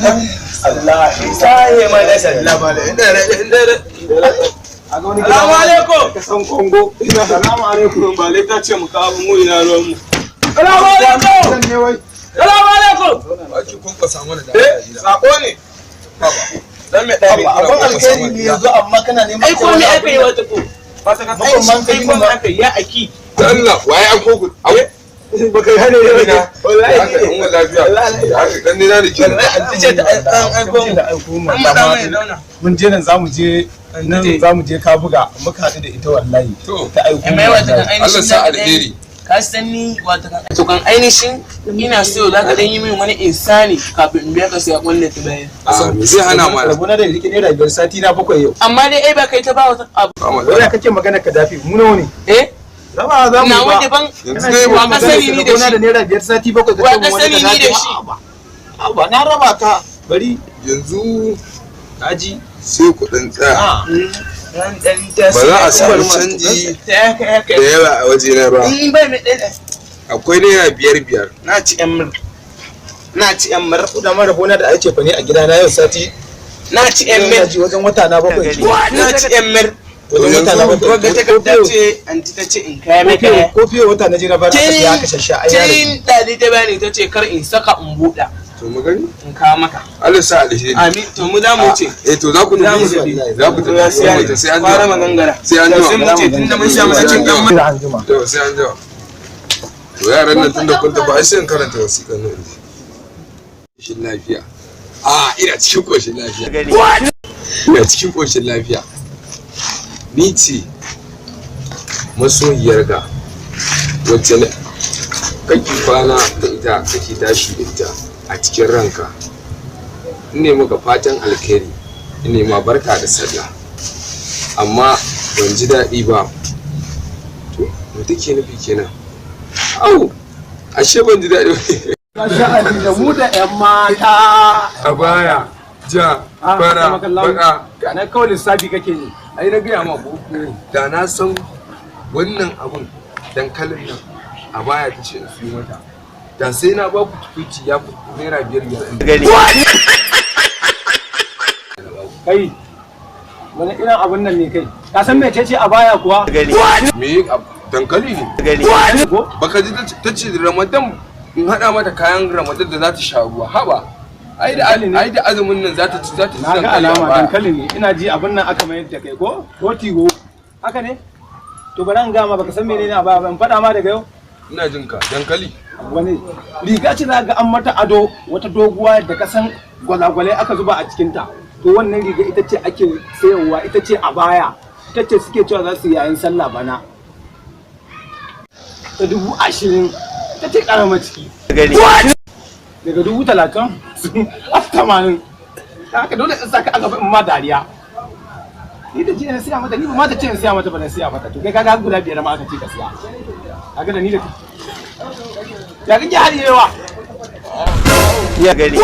Allah Saye mana sallama. Salamu alaikum. Ka san Kongo. Salamu alaikum. Ba lai ta ce mu kawo mu, ina ruwan mu. Salamu alaikum. Zan ne wai. Salamu alaikum. Ake kwankwasa mana da Eh, sako ne. Dan me dai. Abun alkhairi ne yazo, amma kana neman Ai ko me aka yi wata ko? Ai man Ai ko me aka yi ya aki? Allah, waye an koko? Au. Baka hane ne Ina. Wallahi Haka in wa lafiya. Haka dan ni na da ke. Wallahi an ce ta an aiko mu. Da aiko mu. An maɗa mai zauna. Mun je nan, zamu je nan, zamu je Kabuga, muka haɗu da ita wallahi. To. Ta aiko mu Mai wata kan wallahi. ainihin Allah sa alheri. Ka san ni wata kan to kan ainihin ina so za ka dan yi min wani insani kafin in biya ka sai a kulle ta bayan. A me zai hana mana? Rabona da rike naira 5 sati na 7 yau. Amma dai ai ba kai ta ba wata abu. Ba Wai matsala. kake magana ka dafi mu nawa ne? Eh? Raba za mu Na yi wanda ba. ban Yanzu dai wa ba ka sani ni da Rabona da shi. naira 5 sati 7 ka Wa ce ka mun wani sani ni da shi. Ba na raba ka. Bari Yanzu aji. sai ku dan tsaya. Ran dan ta Ba za a samu canji ta ka da yawa a wajena ba. In bai mai ɗaya. Akwai naira 5 5. Na ci yan mur. Na ci yan mur. Ko da ma rabona da ake fa ne a gidana yau sati. Na ci yan Ina mur. ji wajen wata na 7. Na ci yan mur. Wajen wata na 7. Wagga takarda ce anti ta ce in kaya maka. Ko fiye wata na je na bar aka siya aka shasha ai yaro. Tun ɗali ta bani, ta ce kar in saka in buɗa To mu gani. in kawo maka. Allah sa alheri. Amin, to mu za mu wuce. Eh, to za ku Za mu tafi. tafi. Za ku tafi. Sai To sai an Kwara jima. magangara. Sai an Sai jima. mu ce tunda mun sha mana cin Sai an ɗan Sai an jima. To sai an jima. To yaran nan, tunda kun tafi, ai sai in karanta wasiƙan nan in ji. Koshin lafiya. A ina cikin koshin lafiya. Ina cikin koshin lafiya. Ni ce masoyiyarka wacce kake kwana da ita, kake tashi da ita a cikin ranka. Ine maka fatan alkhairi, ine ma barka da sallah. Amma ban ji daɗi ba. To, me take nufi kenan? Au, ashe ban ji daɗi ba. Sha'ani da mu da 'yan mata. A baya, ja, fara, baka. Na kawai lissafi kake yi. Ai na gaya ma ko, da na san wannan abun dankalin nan a baya ta ce in siyo mata. Da sai na ba ku tukuici ya fi naira 5 5 ɗin. Kai, wani irin abun nan ne kai? Ka san mece ce a baya kuwa? Me dankali ne? Ko? Baka ji ta ce Ramadan in haɗa mata kayan Ramadan da za ta sha ruwa. Haba. Ai da Dankali ne? Ai da azumin nan za ta ci Na ga dankali a alama baya. dankali ne. Ina ji abun nan aka mayar da kai ko? Ko tigo? Haka ne? To bari an gama, baka san menene a baya ba. In faɗa ma daga yau? Ina jin ka, dankali. Wani riga ce za ga an mata ado, wata doguwa da ka san gwalagwalai aka zuba a cikinta. To wannan riga ita ce ake sayarwa, ita ce a baya, ita ce suke cewa za su yi yayin sallah bana, ta 20,000, ita ce karama ciki, daga 30,000 har 80. Haka dole in saka a gaba in ma dariya. Ni da jiya na siya mata, ni ba ma ta ce in siya mata ba, na siya mata. To kai kaga guda biyar ma aka ce ka siya. Kaga da ni da ya kake haɗewa. Ya gani.